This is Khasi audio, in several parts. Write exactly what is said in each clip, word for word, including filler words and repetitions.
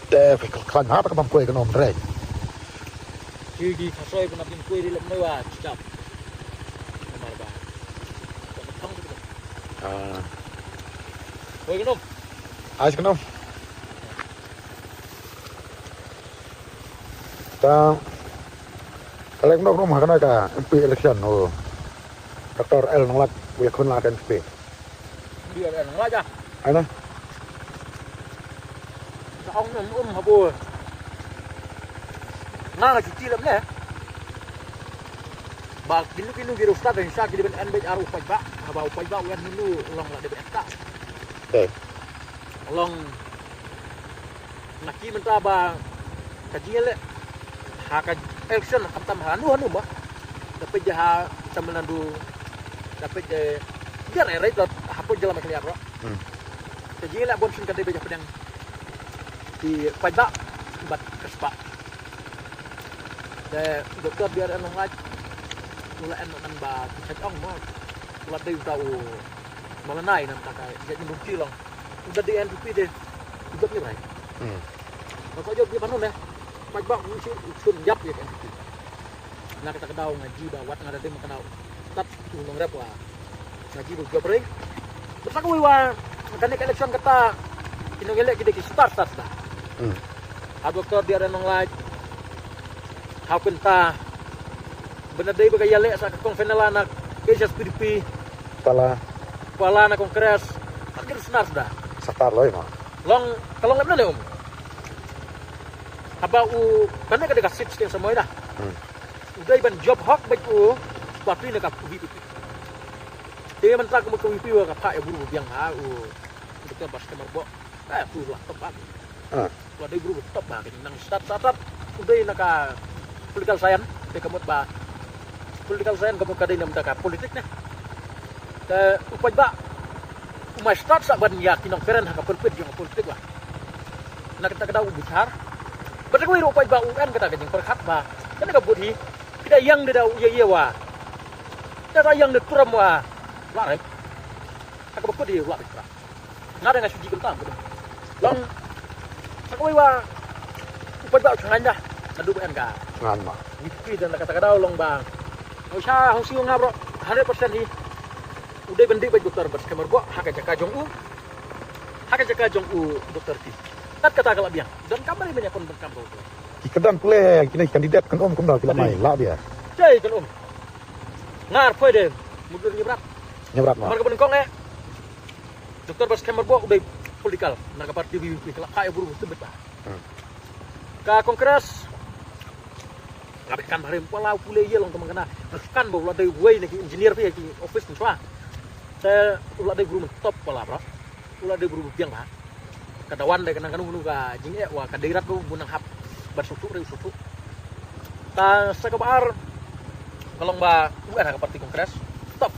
Te phi khlaiñ ha ta ka bam kuai ka nom rei. Ki ki khasoi pynap kin kuai ri lem noi wa chap. Namar ba. Ah. Kuai ka nom. Ai ka nom. Ta ka lek nok rum ha ka na ka M P election o. Doctor L Nonglait u ïakhun la ka N P P. Dia dah nang aja. Ana. Sa ong um um habo. Nga nga cuti lem ne. Ba kinu kinu giro stad dan sa kidi ben en bej aru paj ba. Haba u paj ba wen hinu long la de ben ta. Eh. Long. Nga ki mynta ba ka jingïaleh ha ka election khamtam ha nu ha nu ba. Da peit ha Tamil Nadu, da peit, eh, biar eh, right, ha peit jela ma kaliar bro. Hmm. Ka jingïaleh bun sien ka dei ba hapdeng ki paidbah bad ka spah. Te Doctor B R N Nonglait u la en nan ba ki chet ong mo. U la dei uta u malanai nan ta ka jet ni bukti long. Uda di N P P de. Uda ni rai. Hmm. Ba ko jop di panu ne. Paidbah u shu u shu yap ya N P P. Na kata ka daw nga ji ba wat nga da dei ma ka daw. Tat u nongrep wa. Nga ji ba jop rai. Terus aku wa kane ka election kata ki nongïaleh ki dei ki star star da. Hmm. Ha Doctor B R N Nonglait. Ha u kynta. Bynta dei ba ka ïaleh sa ka kong Fenela na H S P D P. Pala. Pala na Congress. Akhir snar da. Satar loi ma. Long, ka long lem na ne um. Haba u, kane ka dei ka sit sting samoi da. Hmm. U dei ban jop hok bad u, party na ka V P P. Te mynta ka mut ka V P P wa ka pha e buru biang ha u. Doktor Baskhem Marbok. Eh, tu lah tempat. Ah. Wa dei bru top ba ka nang start start start. U dei na ka political science, dei ka mut ba political science ka mut ka dei na ka politik ne. Te u paidbah u mai start sa ban ïa ki nongkren ha ka pulpit jong ka politik wa. Na kata ka daw u bichar. Ba te ko u paidbah u en kata ka jingpyrkhat ba. Kane ka vote hi. Ki da ïang de da u ïa ïa wa. Da da ïang de turam wa. Wa rem. Ha ka ba kut hi wa bichar. Nga da nga shu ji kynta. Long. Sa kawei wa u paidbah u changaiñ da. Naduh ba en ka. Changaiñ ma. Wi pi da na kata ka daw long ba. Nga sha hong siew nga bro. Hundred percent hi. U dei ban dih bad Doktor Baskhem Marbok ha ka jaka jong u. Ha ka jaka jong u Doktor T. Tat kata ka la biang. Donkam ba dei ban ïakon donkam ba u. Ki kyrdan pule kine ki kandidat kan ym kumno ki la mai la bia. Jai kan ym. Ngar poi de. Mudur nyebrat. Nyebrat ma. Mar ka ban kong eh. Doktor Baskhem Marbok u dei political na ka parti V P P ka la phai buru tu bet ba. Hmm. Ka Congress nga bet kan barim pala u pule ye long ka mangana. Kan ba u la dei wei na ki engineer phi ki office ni chwa. Te u la dei buru top pala bro. U la dei buru biang ba. Ka dawan de ka nang kanu kanu ka jingeh wa ka dei rat ba u nang hap. Ban sutu re sutu. Ta sa ka ba ar ka long ba u era ka parti Congress. Top.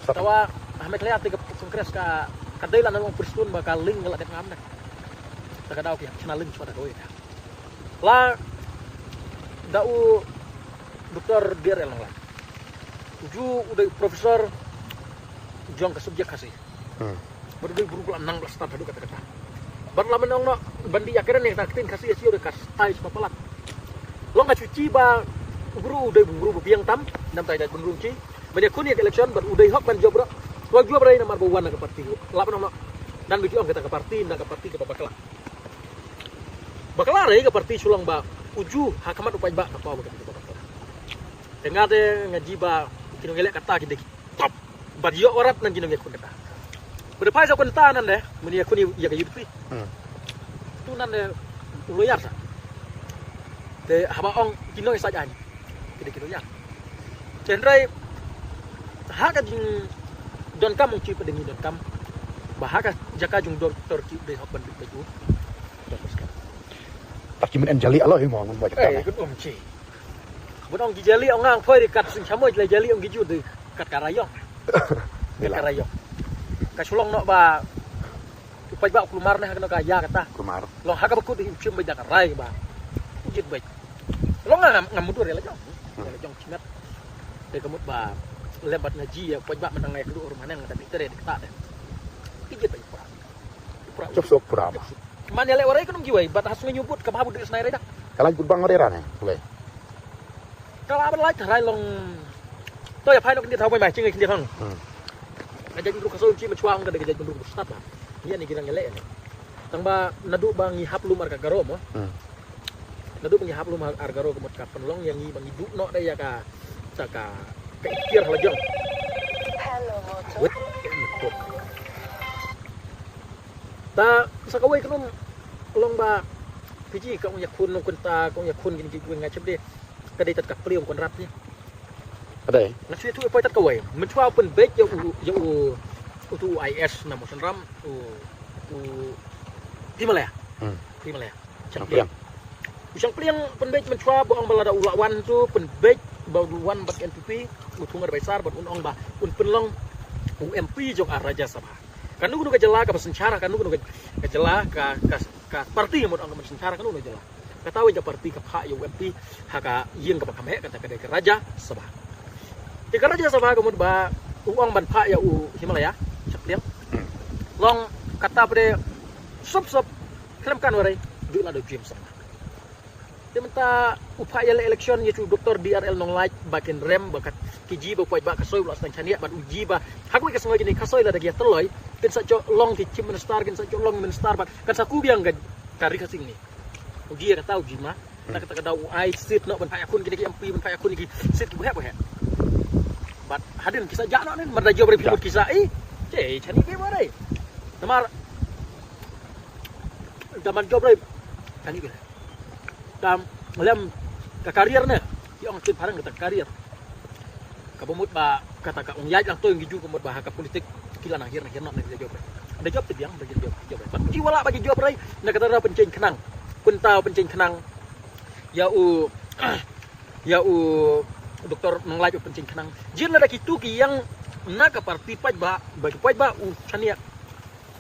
Sa tawa ha Meghalaya te ka Congress ka ka dei la nang pristun ba ka ling ka la dep ngam ne. Ta ka daw ki chna ling chwa da ka wei ka. La da u Doktor D R L Nonglait. U ju u dei professor jong ka subject Khasi. Hmm. Bad u dei bru ba la nang ba la stad haduh kata kata. Bad la mynta ong noh ban dih ïa kren ïa kata ka ktien Khasi ïa siew da ka style sha palat. Long ka chuti ba u bru u dei bru ba biang tam, nam tai dai bynrung chi. Ban ïakhun ïa ka election bad u dei hok ban jop bro. Wa jop rai namar ba wan na ka parti. La mynta ong noh. Dan ba ki ong kata ka parti, na ka parti kaba bakla. Bakla rai ka parti shu long ba u ju ha khmat u paidbah ka paw ba kata kaba bakla. Te nga te nga ji ba ki nongïaleh kata ki dei ki top. Bad ïoh warat nan ki nongïakhun kata. Bad phai sa kynta nan de, mynta ïakhun ïa ka U D P. Hmm. Tu nan de u lawyer sa. Te haba ong ki nongïasaid aiñ. Ki dei ki lawyer. Te hynrei ha ka jingdonkam ong ki pat dei ngi donkam. Ba ha ka jaka jong Doktor T u dei hok ban bit bad u. Ta ki men en jali alo hi mo ngun mo. Eh, jaka. Kun um chi. Bun ong ki jali ong ngang phoi ri kat sing chamoi jali jali ong ki ju de kat ka rayong. Kat ka rayong. Ka shu long noh ba u paidbah u kulmar ne ha kano ka ïa kata. Kulmar. Long ha kaba kut hi u chim bad da ka rai ba. U jit bad. Long ngam ngam mudur ïa la jong. Hmm. Ïa la jong chimat. Te ka mut ba lem bad nga ji ïa u paidbah mynta nga ïa kadu ur maneng da bit tere de kata de. Ki jit bad pura. Pura. Chop sok pura ba. Man ïaleh warei ka nong kiwei, bad ha sngi ñiubut ka bha bud snai rei da. Ka lai bud bang warei rane, kiwei. Ka la ban lai tharai long. To ïa phai nok kyndiat thaw mai mai, ching kyndiat thang. Hmm. Ka jait bynriew ka soi chi ma chwa ong ka dei ka jait bynriew ka stad ba. Ïa ni ki rang ïaleh ni. Tang ba naduh ba ngi hap lum ar ka Garo mo. Hmm. Naduh ba ngi hap lum ar Garo ka mut ka pynlong ïa ngi ba ngi duh noh da ïa ka, sa ka, ka ikhtiar ha la jong. Wait. Ta sa kawei ka nong long ba Fiji ka ong ïakhun nong kunta, ka ong ïakhun kine ki kwin nga chep de. Ka dei tat ka pliang kon rap ni. Ka dei. Nga shu ïathuh ïa poi tat kawei. Mynchwa u pynbeit ïa u, ïa u, utu u I S na Mawsynram, u, u Himalaya. Hmm. Himalaya. Shang Shang Pliang. Pliang. U Shang Pliang pynbeit mynchwa ba ong ba lada u la wan tu pynbeit ba u wan bad N P P, u thung ar baisar bad un ong ba un pynlong u M P jong ka Rajya Sabha. Kano kano ka jylla kaba synshar, kano kano ka, ka jylla ka, ka, ka party mut ong ka synshar kano kano ka jylla. Kata wei ka party ka phah ïa u M P ha ka ïing kaba kham heh, kata ka dei ka Rajya Sabha. Te ka Rajya Sabha ka mut ba u ong ban phah ïa u Himalaya, Shang Pliang. Hmm. Long kata pde sop sop khlem kan warei, ju la do James Sangma. Te mynta u phah ïaleh election ïa u Doctor D R L Nonglait ba kin rem ba kat ki ji ba poi ba ka soi u la sdang chaniah bad u ji ba ha kawei ka sngoi kine ka soi lada ki ïa tyloi kin sa jop long ki chief minister, kin sa jop long minister bad kan sa ku biang ka, ka ri ka sing ni. U ji ïa kata u ji ma. Na kata ka daw u ai seat noh ban phah ïakhun kine ki M P, ban phah ïakhun ki seat ki buheh buheh. Bad hadien ki sa jah noh nin, mar da jop re phi mut ki sa i. Che, chaniah bha re. Namar da man jop re chaniah bha. Tam lem ka career ne. Ki ong kin phareng kata ka career. Kaba mut ba kata ka ong ïaid lang to ïa ngi ju ka mut ba ha ka politik ki la nang hiar nang hiar noh na ki jop re. Da jop te biang da ki jop, jop re. Bad u ji u la ba ki jop re na kata da pyncheng khnang. Kunta pyncheng khnang. Ïa u, ïa u Doctor Nonglait u pyncheng khnang. Jin lada kitu ki ïeng na ka party paidbah, ba ki paidbah u chaniah.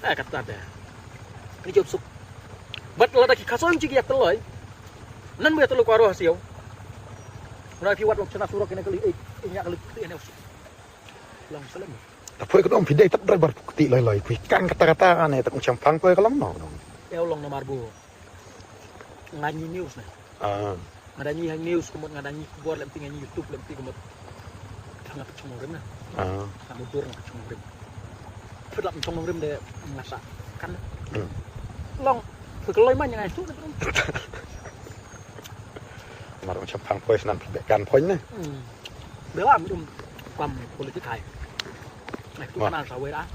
Eh, kata de. Ni jop suk. Bad lada ki khasoi u ji ki ïa tyloi. Nan ba ïa tyloi kwaro ha siaw. Una phi wat long chana surok kine kali, eh, eh, nya kali, eh, ne usuk. Long salem. Ta poi ka dong phi dei tat driver pukti loi loi. Phi kan kata kata ne ta kong champang poi ka long no dong. Ïa long namar bu. Nga ngi news ne. Ah. Nga da ngi ha news kumut, nga da ngi khubor lem ti, nga ngi YouTube lem ti kumut. Nga pachong rim na. Ah. Nga mudur nga pachong rim. Phet lap pachong rim de nga sa kan. Hmm. Long phet loi man nga tu. Mar ong chap phang poi snan phi be kan poi ne. Hmm. Bela mudum kam politik hai. Ai tu kan sa wei da.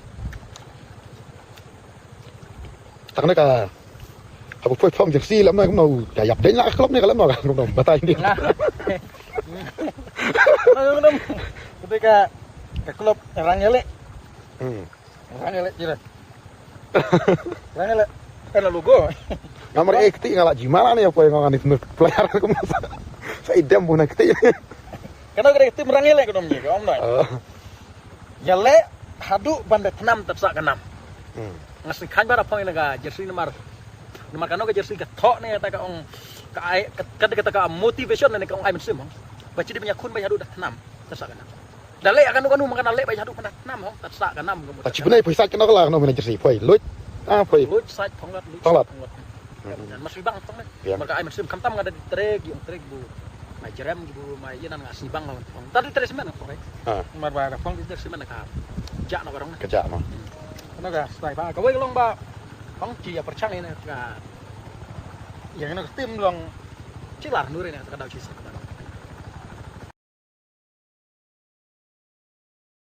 Tang ne ka Haba poi phong jersey lam na kumno ka ïap dei na ka club ne ka lam na ka kumno batai ni. Nga. Nga kumno. Kata ka ka club rang ïaleh. Hmm. Rang ïaleh jira. Rang ïaleh. Kan logo. Namar eh kti nga la jima la ne poi nga ni player kumno. Sa idem bu na kti. Kana ka tim rang ïaleh kumno ni ka om na. Ïaleh haduh ban da tnam tat sa ka nam. Hmm. Nga sngewkhan ba da phong ïa ka jersey namar. Namar kano ka jersey ka thoh ne kata ka ong ka ai ka, ka, kata ka motivation ne ka ong ai mynsiem hong. Ba chi dei ban ïakhun ba ïa haduh da tnam tat sa ka nam. Da leh kano kano man ka na leh ba ïa haduh ban da tnam hong tat sa ka nam. Ta chi bnai poi sait kano ka la kano bnai jersey poi. Luit. Ah poi. Luit sait thong lat luit. Thong lat. Thong lat. Hmm. Mas bang thong ne. Ïa. Mar ka ai mynsiem khamtam nga da trei ki ong trei bu. Mai jerem ki bu mai ïa nan nga sibang lawan phong. Tadi trei simen phong. Ah. Mar ba ka phong trei simen ka. Ka jah noh ka rong. Ka jah noh. Kano ka stai ba ka wei ka long ba phong chi ïa pyrchang ïa ka. Ïa kano ka tim long chi lar nur ïa ka daw chi sa.